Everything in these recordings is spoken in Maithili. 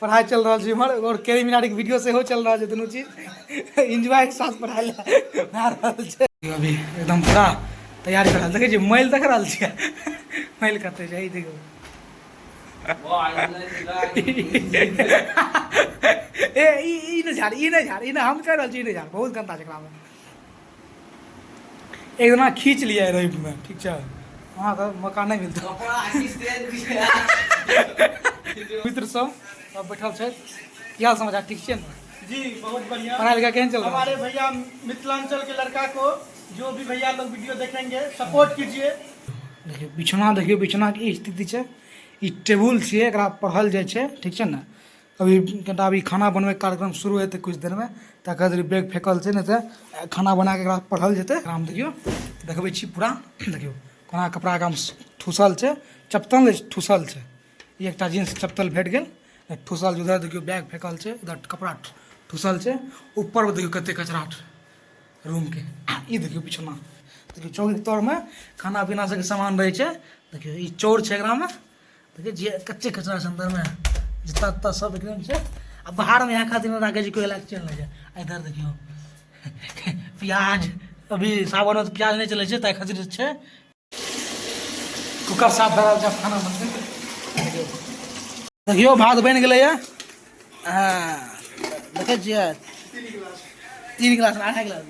पढ़ाइ चलि रहल छै इम्हर आओर कैरी मिनारीके वीडियो सेहो चलि रहल छै। दुनू चीज एन्जॉयके साथ पढ़ाइ भए रहल छै। अभी एकदम पूरा तैयारी कर रहल, देखै छियै मैल देख रहल छियै, मैल कते छै ई देखियौ। ए ई ई नहि झाड़, ई नहि झाड़, ई नहि, हम कहि रहल छी ई नहि झाड़, बहुत गन्दा छै एकरामे। एक दिना खींच लिया रविमे, ठीक छै, अहाँके मौका नहि मिलतै। मित्र सब सब बैठल छथि, की हाल समाचार, ठीक छियै ने? जी बहुत बढ़िया। पढ़ाई लिखाई केहन चल रहा है? हमारे भैया मिथिलांचल के लड़का को जो भी भैया लोग वीडियो देखेंगे सपोर्ट कीजिए। देखियौ बिछौना, देखियौ बिछौनाके ई स्थिति छै। ई टेबुल छियै, एकरा पढ़ल जाइ छै, ठीक छै ने? अभी कनिटा अभी खाना बनबैके कार्यक्रम शुरू हेतै किछु देरमे, तकर खातिर बैग फेकल छै, नहि तऽ खाना बनाके एकरा पढ़ल जेतै। एकरामे देखियौ, देखबै छी पूरा, देखियौ कोना कपड़ा एकरामे ठूसल छै, चप्पल ठूसल छै। ई एकटा जींस चप्पल भेट गेल ठूसल। उधर देखियौ बैग फेकल छै, उधर कपड़ा ठूसल छै, ऊपरमे देखियौ कते कचरा रूमके। ई देखियौ बिछौना, देखियौ चौकीके तरमे खाना पीना सबके सामान रहै छै। देखियौ ई चौर छै, एकरामे देखियौ जे कते कचरा छै अन्दरमे, जूता उता सब एकदम छै। आ बाहरमे इएह खातिर नहि राखै छै, कोइ लए कऽ चलि नहि जाय। आ इधर देखियौ प्याज, अभी सावनमे तऽ प्याज नहि चलै छै, ताहि खातिर छै। कुकर साफ भए रहल छै, खाना बनतै। देखियौ भात बनि गेलैए। हँ देखै छियै, 3 गिलास, आधा गिलास।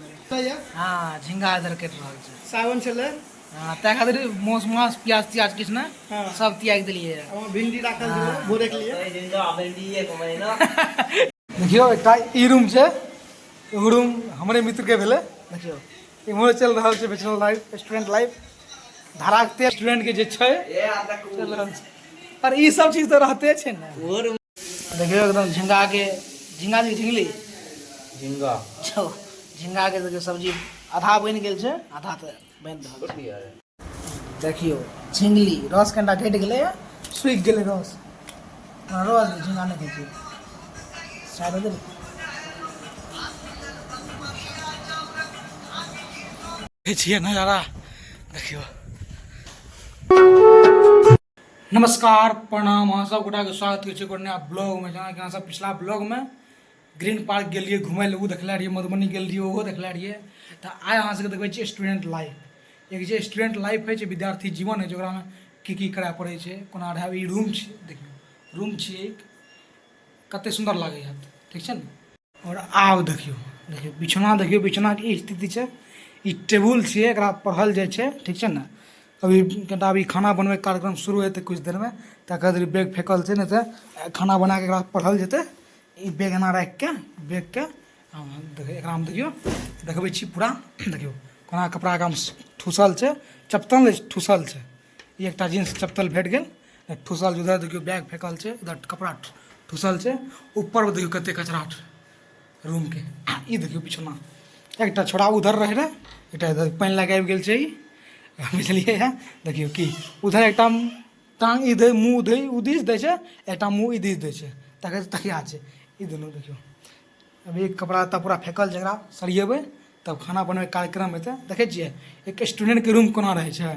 हँ झिंगा इधर कटि रहल छै। सावन छलै। हँ, ताहि खातिर मौस मास प्याज त्याज किछु नहि, सब त्यागि देलियै। भिंडी राखल छलै भोरे के लिए। देखियौ एकटा ई रूम छै, एगो रूम हमरे मित्रके भेलै। देखियौ इम्हरो चलि रहल छै बैचलर लाइफ, स्टूडेंट लाइफ, धराकते स्टूडेंटके जे छै चलि रहल छै। पर ई सब चीज तऽ रहते छै ने। देखियौ एकदम झिंगाके, झिंगा जी झिंगली झिंगा छौ, झिंगाके देखियौ सब्जी आधा बनि गेल छै, आधा तऽ बनि रहल छै। देखियौ झिंगली रस कनिटा घटि गेलै, सूखि गेलै रस। रस झिंगा नहि खाइ छियै शायद। छियै नजारा देखियौ। नमस्कार, प्रणाम, अहाँ सब गोटाके स्वागत करै छी एगो नया ब्लॉगमे। जेनाकि अहाँ सब पिछला ब्लॉगमे ग्रीन पार्क गेलियै घुमै लए, ओ देखले रहियै, मधुबनी गेल रहियै, ओहो देखले रहियै। तऽ आइ अहाँ सबके देखबै छी स्टूडेंट लाइफ। एक जे स्टूडेंट लाइफ होइ छै, विद्यार्थी जीवन होइ छै, ओकरामे की की करय पड़ै छै, कोना रहब। ई रूम छै, देखियौ रूम छियै, कते सुन्दर लागैए, ठीक छै ने? आओर आब देखियौ, देखियौ बिछौना, देखियौ बिछौनाके ई स्थिति छै। ई टेबुल छियै, एकरा पढ़ल जाइ छै, ठीक छै ने? अभी कनिटा अभी खाना बनबैके कार्यक्रम शुरू हेतै किछु देरमे, तकर खातिर बैग फेकल छै, नहि तऽ खाना बनाके एकरा पढ़ल जेतै। ई बैग एना राखिके बैगके एकरामे देखियौ, देखबै छी पूरा। देखियौ कोना कपड़ा एकरामे ठूसल छै, चप्पल ठूसल छै। ई एकटा जींस चप्पल भेट गेल ठूसल। उधर देखियौ बैग फेकल छै, उधर कपड़ा ठूसल छै, ऊपरमे देखियौ कते कचरा रूमके। ई देखियौ बिछौना, एकटा छोड़ा उधर रहै रहै, एकटा इधर पानि लए कऽ आबि गेल छै ई, बुझलियै? है देखियौ की उधर एकटा टांग ई दै, मुँह दै ओ दिस दै छै, एकटा मुँह ई दिस दै छै, तकर तकिया छै ई दुनू। देखियौ अभी कपड़ा लत्ता पूरा फेकल छै, एकरा सरियेबै तब खाना बनबैके कार्यक्रम हेतै। देखै छियै एक स्टूडेंटके रूम कोना रहै छै।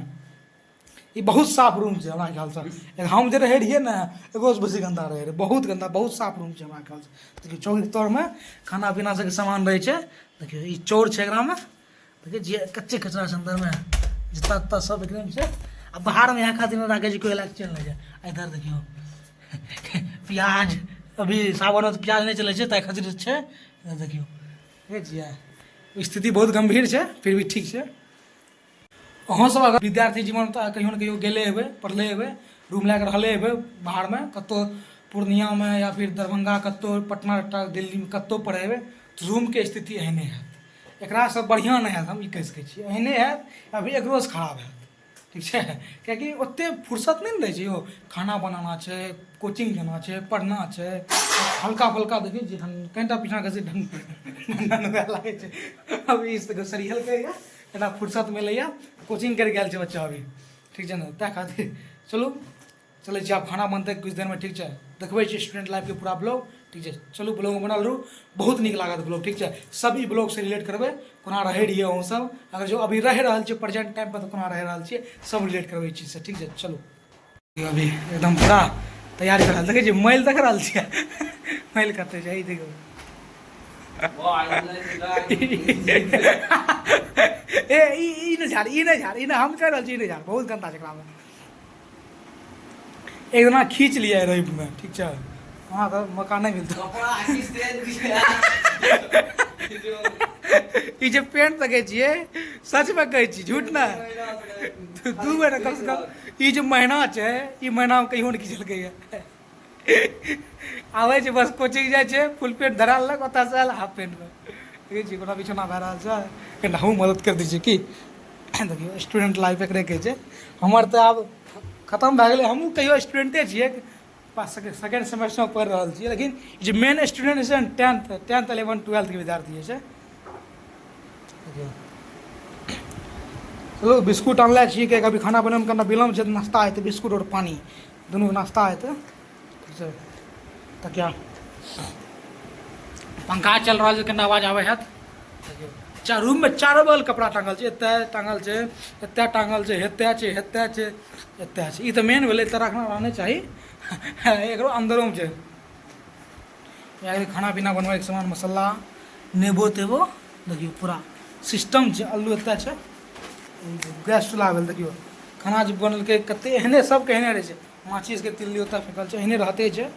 ई बहुत साफ रूम छै हमरा ख्यालसँ। हम जे रहै रहियै ने, एगोसँ बेसी गन्दा रहै रहै, बहुत गन्दा। बहुत साफ रूम छै हमरा ख्यालसँ। देखियौ चौकीके तरमे खाना पीना सबके सामान रहै छै। देखियौ ई चौर छै, एकरामे देखियौ जे कते कचरा छै अन्दरमे, जूता उता सब एकदम छै। आ बाहरमे इएह खातिर नहि राखै छै, कोइ लए कऽ चलि नहि जाय। आ इधर देखियौ प्याज, अभी सावनमे तऽ प्याज नहि चलै छै, ताहि खातिर छै। इधर देखियौ, देखै छियै स्थिति बहुत गम्भीर छै, फिर भी ठीक छै। अहाँ सब अगर विद्यार्थी जीवन तऽ कहियो ने कहियो गेले हेबै, पढ़ले हेबै, रूम लए कऽ रहले हेबै बाहरमे कतहु, पूर्णियामे या फिर दरभंगा, कतहु पटना उटना, दिल्लीमे कतहु पढ़ै हेबै, तऽ रूमके स्थिति एहने हैत। एकरासँ बढ़िआँ नहि हैत, हम ई कहि सकै छी। एहने हैत या फिर एकरोसँ खराब हैत, ठीक छै? किएकि ओतेक फुर्सत नहि ने रहै छै यौ। खाना बनाना छै, कोचिंग जाना छै, पढ़ना छै। हल्का फुल्का देखियौ जे कनिटा पीछाँ खसै ढन ढन हुए लागै छै। अभी सरियलकै यऽ, एना फुर्सत मिलैए, कोचिंग करि गेल छै बच्चा अभी, ठीक छै ने? ताहि खातिर चलू, चलै छी, आब खाना बनतै किछु देरमे, ठीक छै? देखबै छी स्टूडेंट लाइफके पूरा ब्लॉग, ठीक छै? चलू, ब्लॉगमे बनल रहू, बहुत नीक लागत ब्लॉग, ठीक छै? सब ई ब्लॉगसँ रिलेट करबै, कोना रहै रहियै अहूँ सब, अगर जो अभी रहि रहल छियै प्रेजेंट टाइमपर तऽ कोना रहि रहल छियै, सब रिलेट करबै ई चीजसँ, ठीक छै? चलू, अभी एकदम पूरा तैयारी कर रहल, देखै छियै मैल देख रहल छियै। मैल कते छै ई देखो। ए ई ई नहि झाड़, ई नहि झाड़, ई नहि, हम कहि रहल छी ई नहि झाड़, बहुत गन्दा छै एकरामे। एक दिना खींच लियै रविमे, ठीक छै, वहाँ तऽ मौका नहि मिलतौ। ई जे पेंट देखै छियै, सचमे कहै छी, झूठ नहि, 2 महीना कमसँ कम ई जे महीना छै, ई महीनामे कहियो नहि खिचलकैए। आबै छै बस कोचिंग जाइ छै, फुल पेंट धरा लेलक, ओतऽसँ आयल हाफ पेंटमे। देखै छियै कोना बिछौना भए रहल छै। कनिटा हमहूँ मदद करि दै छियै की। देखियौ, स्टूडेंट लाइफ एकरे कहै छै। हमर तऽ आब खतम भए गेलै। हमहूँ कहियो स्टूडेंटे छियै, सेकेंड सेमेस्टरमे पढ़ि रहल छियै, लेकिन जे मेन स्टूडेंट छै ने, टेंथ 11 ट्वेल्थके विद्यार्थी जे छै। देखियौ, चलू बिस्कुट आनले छियै, किएकि अभी खाना बनबैमे कनिटा विलम्ब छै, तऽ नाश्ता हेतै, बिस्कुट आओर पानि दुनू नाश्ता हेतै। ठीक छै, तऽ क्या पंखा चल रहल छै, कनिटा आवाज आबै हैत। देखियौ, चार रूममे चारो बगल कपड़ा टाँगल छै। एतऽ टाँगल छै, एतऽ टाँगल छै, एतऽ छै, एतऽ छै, एतऽ छै। ई तऽ मेन भेलै, एतऽ रखना रहने चाही। एकरो अन्दरोमे छै। इएह खाना पीना बनबैके सामान, मसाला, नेबो तेबो। देखियौ, पूरा सिस्टम छै। अल्लू एतऽ छै, गैस चूल्हा भेल। देखियौ, खाना जे बनेलकै कते, एहने सबके एहने रहै छै। माचिसके तिल्ली ओतऽ फेकल छै, एहने रहते छै।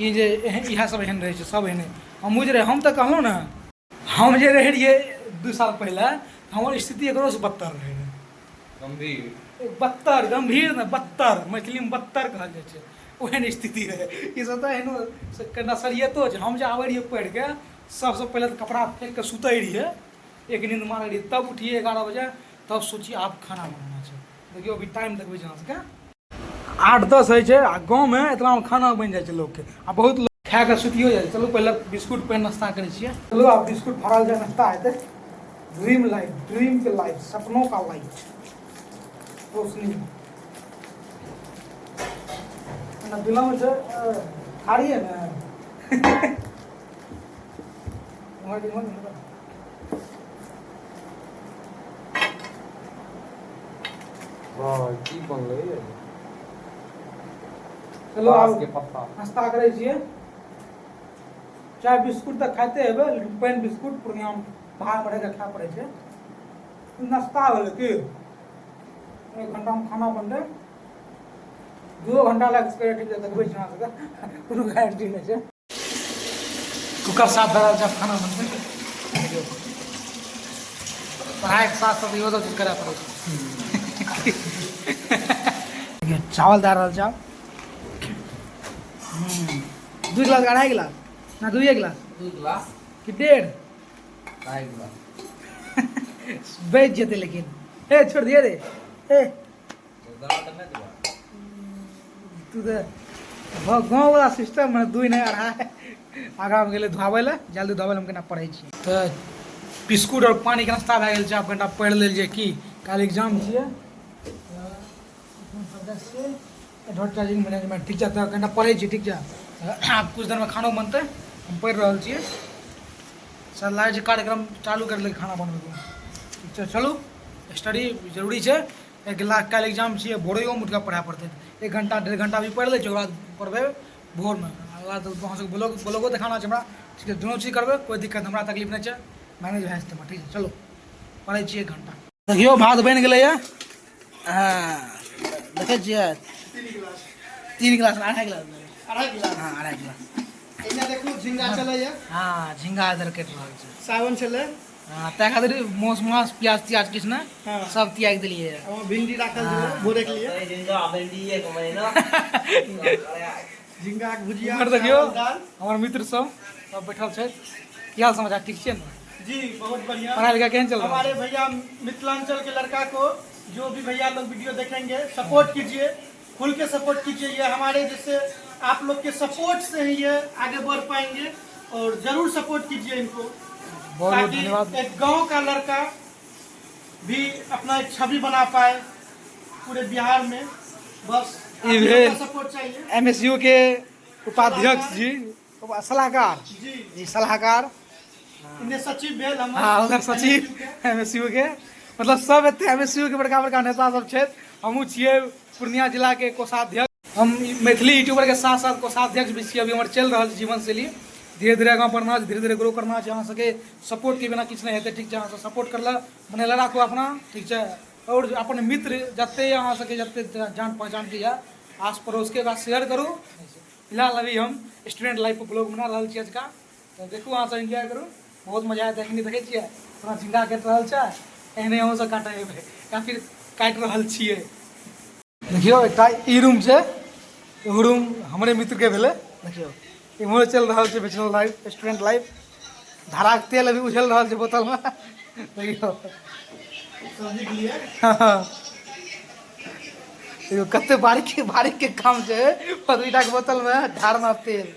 ई जे एहन इएह सब एहन रहै छै, सब एहने। हमहूँ जे रहै, हम तऽ कहलहुँ ने, हम जे रहै रहियै 2 साल पहिले, हमर स्थिति एकरोसँ बदतर रहै। गंभीर। बदतर, गंभीर ने, बदतर, मैथिलीमे बदतर कहल जाइ छै। ओहन स्थिति रहै। ई सब तऽ एहनो नसरियतो छै। हम जे आबै रहियै पढ़िके, सबसँ पहिले तऽ कपड़ा फेंक कऽ सुतै रहियै, एक नींद मारै रहियै, तब उठियै 11 बजे, तब सोचियै आब खाना बनाना छै। देखियौ, अभी टाइम देखबै छै अहाँ सबके, 8:10 होइ छै आ गाँवमे एतनामे खाना बनि जाइ छै लोकके आ बहुत लोक खाए कऽ सुतियो जाइ छै। चलू, पहिले बिस्कुट पानि नाश्ता करै छियै। चलू, आब बिस्कुट फड़ल छै, नाश्ता हेतै। ड्रीम लाइफ, ड्रीम के लाइफ, सपनों का लाइट, रोशनी ना विलम्ब छै। थारी है ने, इम्हर इम्हर इम्हर। वाह, की बनलै ये? चलो। बाँस आब के पत्ता। नाश्ता करै छियै। चाय बिस्कुट तऽ खाइते हेबै, लेकिन पानि बिस्कुट पूर्णियामे बाहरमे रहि कऽ खाय पड़ै छै। नाश्ता भेलै की, 1 घंटामे खाना बनतै, 2 घंटा लागि सकैए। ठीक छै, देखबै छी अहाँ सबके, कोनो गारंटी नहि छै। कुकर साफ भए रहल छै, आब खाना बनतै। देखियौ, पढ़ाइके साथ साथ इहो सब चीज करय पड़ै छै। देखियौ, चावल दए रहल छै आब। 2 गिलास, 2.5 गिलास ना, 2 गिलास। 2 गिलास। कि 1.5? 2.5 गिलास। बचि जेतै लेकिन। ए, छोड़ दिए रे, ए। दाना तऽ नहि देबा। तू तऽ गाँववला सिस्टम मे 2 नहि, 2.5। आगाँमे गेलै धोआबै लए, जल्दी धोआबै लए। हम केना पढ़ै छी तऽ बिस्कुट आओर पानिके नाश्ता भए गेल छै। आब कनिटा पढ़ि लेल जे की काल्हि एग्जाम छियै। एडवर्टाइजिंग मैनेजमेंट, ठीक छै, तऽ कनिटा पढ़ै छी। ठीक छै, तऽ आब किछु देरमे खानो बनतै। हम पढ़ि रहल छियै। सर, लागै छै कार्यक्रम चालू करि देलकै खाना बनबैके। ठीक छै, चलू, स्टडी जरूरी छै। एक लाख काल्हि एग्जाम छियै, भोरेओमे उठि कऽ पढ़य पड़तै। 1 घंटा 1.5 घंटा भी पढ़ि लै छियै, ओकर बाद पढ़बै भोरमे। ओकर बाद अहाँ सबके ब्लॉगो देखाना छै हमरा। ठीक छै, दुनू चीज करबै, कोइ दिक्कत हमरा तकलीफ नहि छै, मैनेज भए जेतै हमरा। ठीक छै, चलू, पढ़ै छियै 1 घंटा। देखियौ, भात बनि गेलैए। हँ, देखै छियै। 3 गिलास। 3 गिलास, 2.5 गिलास। 2.5 गिलास। हँ, 2.5 गिलास। एने देखू, झिंगा चलैया। हँ, झिंगा इधर कटि रहल छै। सावन छलै। हँ, ताहि खातिर मौस मास प्याज त्याज किछु नहि। सब त्यागि देलियै। आ भिंडी राखल छै भोरे के लिए। झिंगा भिंडी एक महीना। झिंगा के भुजिया। इम्हर देखियौ। चावल, दाल। हमर मित्र सब सब बैठल छथि। की हाल समाचार, ठीक छियै ने? जी, बहुत बढ़िया। पढ़ाई लिखाई केहन चल रहल हमारे भैया मिथिलांचल के लड़का को जो भी भैया लोग वीडियो देखेंगे, सपोर्ट कीजिए, खुल के सपोर्ट कीजिए। ये हमारे जैसे आप लोग के सपोर्ट से ही ये आगे बढ़ पाएंगे और जरूर सपोर्ट कीजिए इनको। बहुत बहुत ताकि धन्यवाद। एक गांव का लड़का भी अपना एक छवि बना पाए पूरे बिहार में। बस ये आप लोग भेल। का सपोर्ट चाहिए। एमएसयू के उपाध्यक्ष जी, सलाहकार। जी। जी, सलाहकार। इन्हें सचिव भेल हमर। हाँ, उधर सचिव एमएसयू के, मतलब सब एते एमएसयू के बड़का बड़का नेता सब छथि। हमहूँ छियै पूर्णिया जिलाके कोषाध्यक्ष। हम मैथिली यूट्यूबर के साथ साथ कोषाध्यक्ष भी छियै। अभी हमर चलि रहल छै जीवन शैली। धीरे धीरे आगाँ बढ़ना छै, धीरे धीरे ग्रो करना छै। अहाँ सबके सपोर्टके बिना किछु नहि हेतै, ठीक छै? अहाँ सब सपोर्ट करला बनेला राखू अपना, ठीक छै? आओर अपन मित्र जते अहाँ सबके जते जान पहचानके यऽ आस पड़ोसके, ओकरा शेयर करू। फिलहाल अभी हम स्टूडेंट लाइफ पर ब्लॉग बना रहल छी अजुका, तऽ देखू अहाँ सब एन्जॉय करू, बहुत मजा आयत। एखनी देखै छियै पूरा झिंगा काटि रहल छै, एहने अहूँ सब काटै हेबै या फिर काटि रहल छियै। देखियौ एकटा ई रूम छै, एगो रूम हमरे मित्रके भेलै। देखियौ इम्हरो चलि रहल छै बैचलर लाइफ, स्टूडेंट लाइफ। धाराके तेल अभी उझल रहल छै बोतलमे, देखियौ। देखियौ कते बारीकी बारीक के काम छै, 5 के बोतलमे ढारना तेल,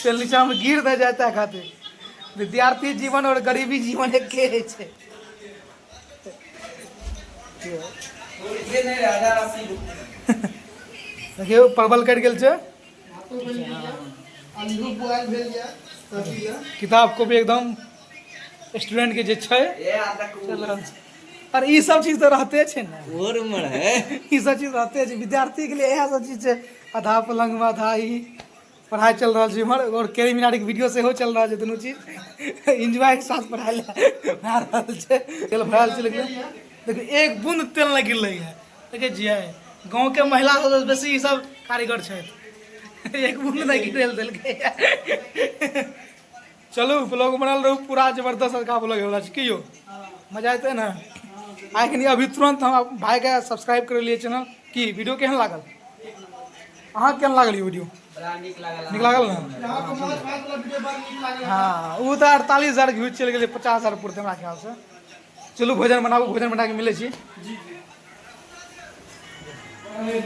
तेल नीचामे गिर नहि जाय ताहि खातिर। विद्यार्थी जीवन और गरीबी जीवन एके होइ छै। देखियौ परवल कटि गेल छै, किताब कॉपी एकदम स्टूडेंट के जे छै चलि रहल छै। और ई सब चीज तऽ रहते छै ने, ई सब चीज रहते छै। विद्यार्थी के लिए इएह सब चीज छै। आधा पलंग मे आधा ई पढ़ाइ चलि रहल छै इम्हर, आओर कैरी मिनारीके वीडियो सेहो चलि रहल छै। दुनू चीज एन्जॉयके साथ पढ़ाइ भए रहल छै। तेल भरायल छै, लेकिन देखियौ एक बूंद तेल नहि गिरलै है। देखै छियै गाँवके महिला सब बेसी ई सब कारीगर छथि, एक बूंद नहि गिरल देलकै। चलू ब्लॉग बनल रहू, पूरा जबरदस्त हल्का ब्लॉग होवला छै। की यौ मजा एतै ने? आइ कनि अभी तुरंत हम भाइके सब्सक्राइब करेलियै चैनल। की वीडियो केहन लागल अहाँ? केहन लागल ई वीडियो? नीक लागल ने? हँ, ओ तऽ 48,000 व्यूज चलि गेलै, 50,000 पुरतै हमरा ख्यालसँ। चलू भोजन बनाबू, भोजन बना कऽ मिलै छी।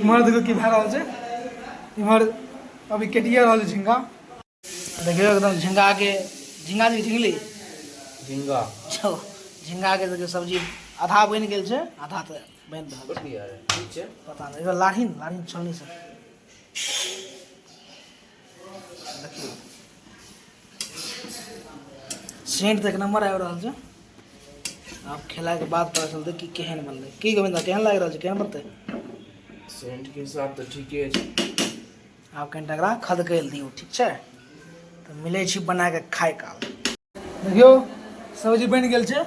इम्हर देखियौ की भए रहल छै। इम्हर अभी कटिए रहल छै झिंगा। देखियौ एकदम झिंगाके, झिंगा जी झिंगली झिंगा छौ, झिंगाके देखियौ सब्जी आधा बनि गेल छै, आधा तऽ बनि रहल छै। ठीक छै। पता नहि, एगो लाहिन लाहिन छलनी से देखियौ सेंट तऽ एक नंबर आबि रहल छै। आब खेलाके बाद पता चलतै कि केहन बनलै। की गोविंदा, केहन लागि रहल छै? केहन बनतै? सेंट के हिसाब तऽ ठीके छै। आब कनिटा एकरा खदकै लए दियौ, ठीक छै? तऽ मिलै छी बना कऽ खाय काल। देखियौ सब्जी बनि गेल छै।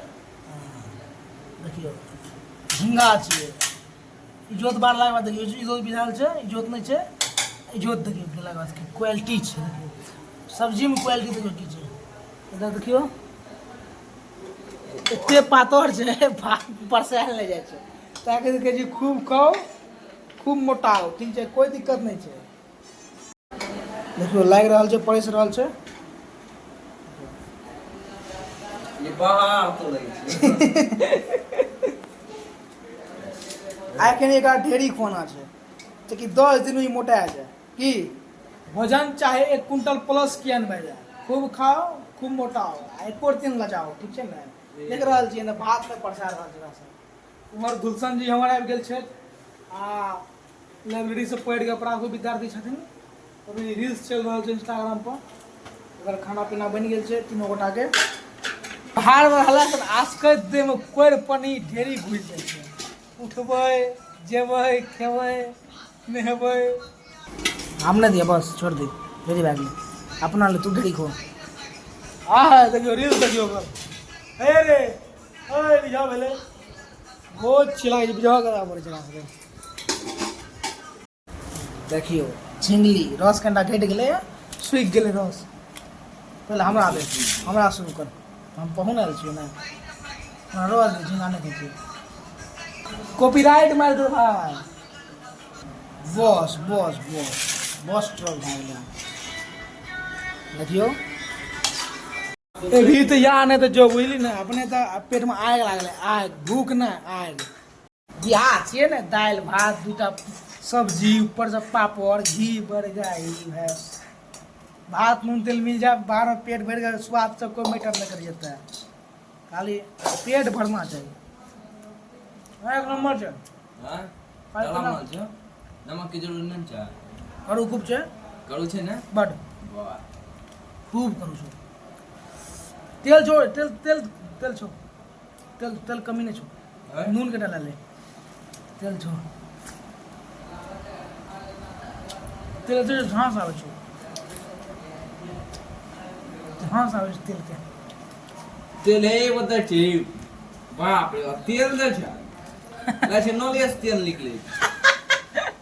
देखियौ झिंगा छियै, इजोत बारलाके बाद देखियौ इजोत बुझायल छै, इजोत नहि छै। इजोत देखियौ गेलाके बाद क्वालिटी छै। देखियौ सब्जीमे क्वालिटी देखियौ की छै। इधर देखियौ एते पातर छै, परसायल नहि जाइ छै। ताहि खातिर कहै छी खूब खाउ, खूब मोटाउ, ठीक छै? कोइ दिक्कत नहि छै। देखियौ लागि रहल छै, परसि रहल छै। ई बाहर तो लै छै। आइ कनि एकरा ढेरी खुआना छै तऽ कि 10 दिन ई मोटा जाय। की वजन चाहे 1 क्विंटल प्लस किया नहि भए जाय, खूब खाओ, खूब मोटाओ आ एको दिन लजाओ, ठीक छै ने? देख रहल छियै ने, भात नहि परसा रहल छै एकरा। उम्हर गुलशन जी हमर आबि गेल छथि आ लाइब्रेरीसँ पढ़ि कऽ पढ़ाकू विद्यार्थी छथिन। अभी रील्स चलि रहल छै इंस्टाग्राम पर। ओकर खाना पीना बनि गेल छै तीनों गोटाके। बाहरमे रहलासँ आसकैत देहमे कोरि पानि ढेरी घुसि जाइ छै। उठबै, जेबै, खेबै, नहेबै। हम नहि दिअ, बस छोड़ दे, ढेरी भए गेलै। अपना ले तू ढेरी खो। आ देखियौ रील्स देखियौ ओकर। हे रे ए बिझा भेलै, बहुत चिल्लाइ छै, बिझा करा पड़ै छै सबके। देखियौ झिंगली रस कनिटा घटि गेलै, सुखि गेलै रस। पहिले हमरा दे, हमरा शुरू कर, हम पहुन आयल छियै ने। हमरा रस दे, झिंगा नहि खाइ छियै। कॉपीराइट मारि दे भाय। बस बस बस बस, ट्रक भए गेलै। देखियौ अभी तऽ या नहि तऽ जो बुझली ने, अपने तऽ पेटमे आगि लागलै, आगि, भूख नहि, आगि। बियाह छियै ने, दालि भात दूटा सब्जी, ऊपरसँ पापड़, घी, बड़ गाय है। भात नून तेल मिल जाए बाहरमे, पेट भरि गेल। स्वाद सब कोइ मैटर नहि करै जेतै, खाली पेट भरना चाही। एक नंबर छै। हाँ? काला माल छै, नमक के जरूरत नहि छै। करू खूब छै। करू छै ने? बड। वाह। खूब करू छौ। तेल छौ, तेल तेल तेल छौ, तेल तेल कमी नहि छौ। हैं? नून के डाला ले, तेल छौ, तेल छै, झाँस आबै छौ। हाँ सब छै तेलके। तेल हे बता छै, बाप रे बाप, तेल दै छै, लै छै नले से तेल निकलै छै।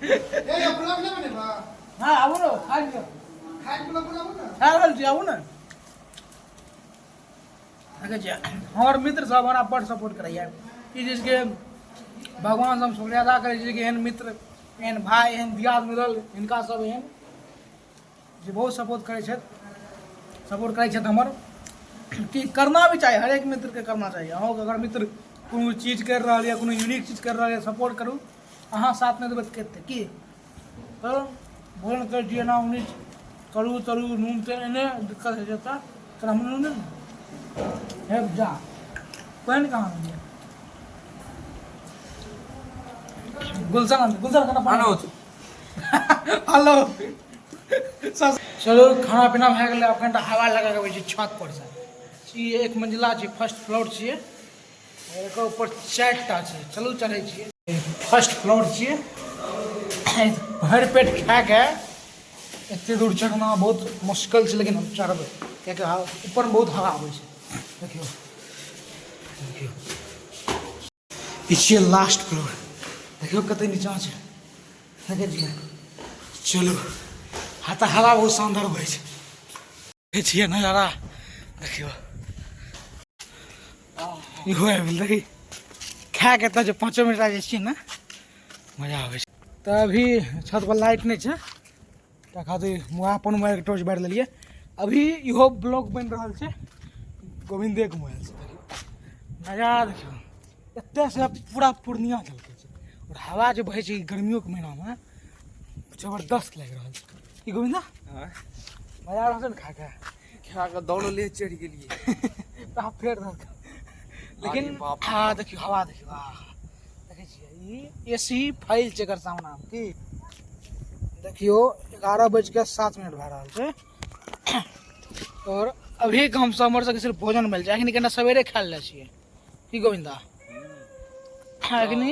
ए यो ब्लॉग नहि बनेबा? हँ, आबू ने, खा लिअ। खाइ ब्लॉग बनाबू ने। खा रहल छी, आबू ने। देखै छियै, हमर मित्र सब हमरा बड़ सपोर्ट करैया। ई चीजके भगवान से हम शुक्रिया अदा करै छी कि एहन मित्र, एहन भाय, एहन दियाद मिलल हिनका सब एहन जे बहुत सपोर्ट करै छथि, सपोर्ट करै छथि हमर। कि करना भी चाही, हरेक मित्रके करना चाही। अहूँके अगर मित्र कोनो चीज करि रहल यऽ, कोनो यूनिक चीज करि रहल यऽ, सपोर्ट करू। अहाँ साथ नहि देबै तऽ के देतै? की तऽ भोजन करै छी एना उन्नीस करू तरू नून तेल एने दिक्कत होइ छै तऽ हम नून नहि हे जा। पानि कहाँ मिलियै? गुलशन, गुलशन कना पानि। आनो। हेलो, चलू, खाना पीना भए गेलै। आब कनिटा हवा लगा के अबै छी छत पर से। ई एक मंजिला छै, फर्स्ट फ्लोर छियै और एकर ऊपर 4 टा छै। चलू, चढ़ै छियै। फर्स्ट फ्लोर छियै। भरि पेट खाए के एते दूर चढ़ना बहुत मुश्किल छै, लेकिन हम चढ़बै, कियाकि ऊपरमे बहुत हवा आबै छै। देखियौ, देखियौ, ई छियै लास्ट फ्लोर। देखियौ कते नीचाँ छै, देखै छियै? चलू, हाँ तऽ हवा बहुत शानदार बहै छै। देखै छियै नजारा? देखियौ, इहो आबि गेल। देखी, खाए के तऽ जे 5 मिनट आ जाइ छियै ने, मजा आबै छै। तऽ अभी छत पर लाइट नहि छै, तऽ खातिर अपन मोबाइलके टॉर्च बारि लेलियै। अभी इहो ब्लॉग बनि रहल छै गोविंदेके मोबाइलसँ। देखियौ नजारा, देखियौ, एतयसँ पूरा पूर्णिया झलकै छै आओर हवा जे बहै छै ई गर्मियोके महीनामे जबरदस्त लागि रहल छै। की गोविंदा, मजा आ रहल छै ने खाके? खा कऽ दौड़ले चढ़ि गेलियै। तऽ आब फेर दौड़, लेकिन अरे बाप रे। हँ, देखियौ हवा, देखियौ, आह, देखै छियै? ई एसी फैल छै एकर सामनामे। की देखियौ, 11 बजि कऽ 7 मिनट भए रहल छै और अभी हम हमर सबके सिर्फ भोजन मिल छै। अखनी कनिटा सवेरे खाय ले छियै। की गोविंदा, अखनी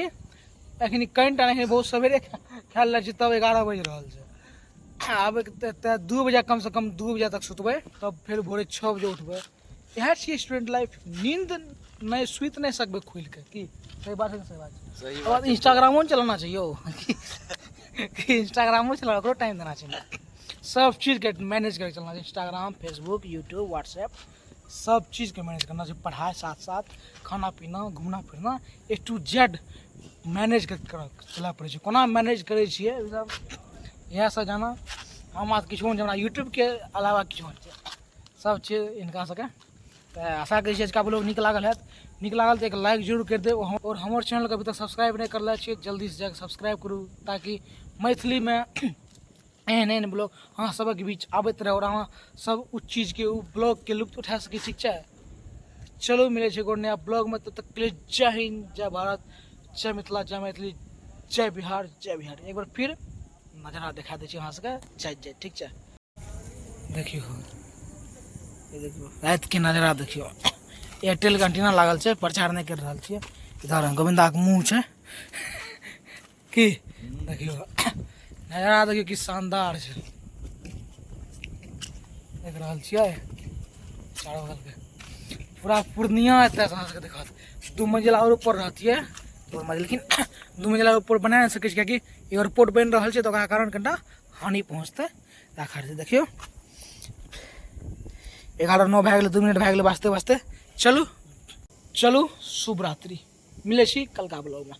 अखनी कनिटा नहीं, बहुत सवेरे खाय ले छियै, तब 11 बजि रहल छै। आब तऽ 2 बजे, कमसँ कम 2 बजे तक सुतबै, तब फेर भोरे 6 बजे उठबै। इएह छियै स्टूडेंट लाइफ। नींद नहि, सुति नहि सकबै खुलि कऽ। की सही बात है ने? सही बात छै। सही। और इंस्टाग्रामो ने चलाना चाहिए यौ। कि इंस्टाग्रामो चला, ओकरो टाइम देना चाहिए। सब चीजके मैनेज करके चलना चाहिए। इंस्टाग्राम, फेसबुक, यूट्यूब, व्हाट्सएप, सब चीज़के मैनेज करना चाहिए। पढ़ाई साथ साथ, खाना पीना, घूमना फिरना, ए टू जेड मैनेज करके चलऽ पड़ै छै। कोना मैनेज करै छियै, ई सब इएह सब जाना। हमरा तऽ किछो नहि, हमरा यूट्यूबके अलावा किछो नहि छै, सब छै हिनका सबके। तऽ आशा करै छी आजुका ब्लॉग नीक लागल हैत। नीक लागल तऽ एक लाइक जरूर करि देब और हमर चैनलके अभी तक सब्सक्राइब नहि करले छियै, जल्दीसँ जाकऽ सब्सक्राइब करू, ताकि मैथिलीमे एहन एहन ब्लॉग अहाँ सबक बीच आबैत रहै और अहाँ सब ओ चीजके, ओ ब्लॉगके लुत्फ उठा सकी। ठीक छै, चलू, मिलै छै एगो नया ब्लॉगमे। तब तक के लिए जय हिन्द, जय भारत, जय मिथिला, जय मैथिली, जय बिहार, जय बिहार। एक बार फिर नजारा देखा दै छी अहाँ सबके। जय जय। ठीक छै, देखियौ, ई देखियौ, रातिके नजारा देखियौ। एयरटेलके एंटीना लागल छै, प्रचार नहि करि रहल छियै। इधर गोविन्दाके मुँह छै। की देखियौ नजारा, देखियौ की शानदार छै। देख रहल छियै चारो बगलके पूरा पूर्णिया एतऽ अहाँ सबके देखत। दू मंजिला आओर ऊपर रहतियै तो मजा, लेकिन दू मंजिला ऊपर बना नहि सकै छै, कियाकि एयरपोर्ट बनि रहल छै, तऽ ओकरा कारण कनिटा हानि पहुँचतै। ताहि खातिर देखियौ, 11:09 भए गेलै, 2 मिनट भए गेलै बाजते बाजते। चलू चलू, शुभ रात्रि, मिलै छी कलका ब्लॉगमे।